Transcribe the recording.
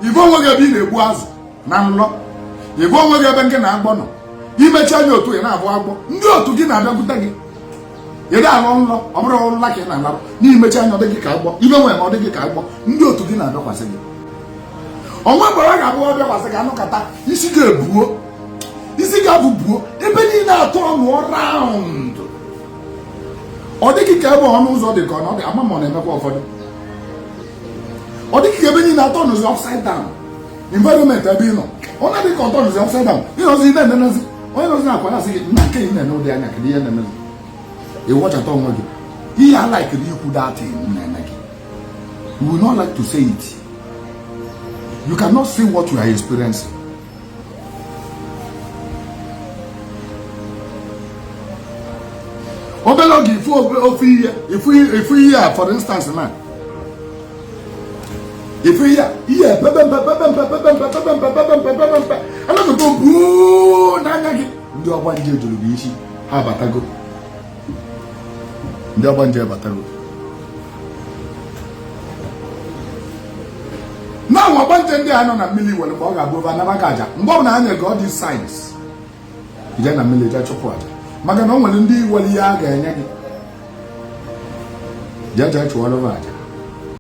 Ị vụ onwe gị ebe ị na-egbu azụ na nlọ. Ị vụ onwe gị ebe nke na agbọ nọ. I mechi anya otu ị na-abụ agbọ, ndị otu gị na-abịakwute gị. Ị na-alọ nlọ, ọ bụrụ ụla ka ị na-alarụ, na i mechi anya ọ dị gị ka agbọ, ime nwere ma ọ dị gị ka agbọ, ndị otu gị na-abịakwasị gị. O nwe mgbe ọ ga-abụ ọ bịakwasị gị, anụkata isi ga-ebuo, isi ga-abụ buo ebe niile atọ ọnụọ round. Ọ dịghị ka ebe ọnụ ụzọ dị ka ọ dị ama ma ọ na-emekwa ụfọdụ. Ọ dịghị ka ebe niile atọ n'ụzọ upside down environment ebe ị nọ, ọ na-adị ka ọtọ n'ụzọ upside down. Ịnọzi na-enenezi onye nọzi na-akwa na-asị gị nna nke ị na-ene ụdị anya, kedu ihe na-emezi? Ịwọchata onwe gị ihe a laikiri ikwu that thing na-eme gị. You will not like to say it. You cannot say what you are experiencing. Obere oge ifu ofu ihe, ifu ihe a, for instance na ifu ihe ihe pebe mpe pebe mpe pebe mpe pebe mpe pebe mpe pebe mpe anakọta obuo n'anya gị. Ndị ọgbanje juru gị isi, ha abatago. Ndị ọgbanje abatago na ọgbanje ndị a nọ na mmiri were mgbe ọ ga-abụ ebe anaba gị aja. Mgbe ọ bụla ha nyere gị all these signs, ije na mmiri jee chụpụ aja, maka na o nwere ndị were ihe a ga-enye gị. Jee jee chụọrọ aja.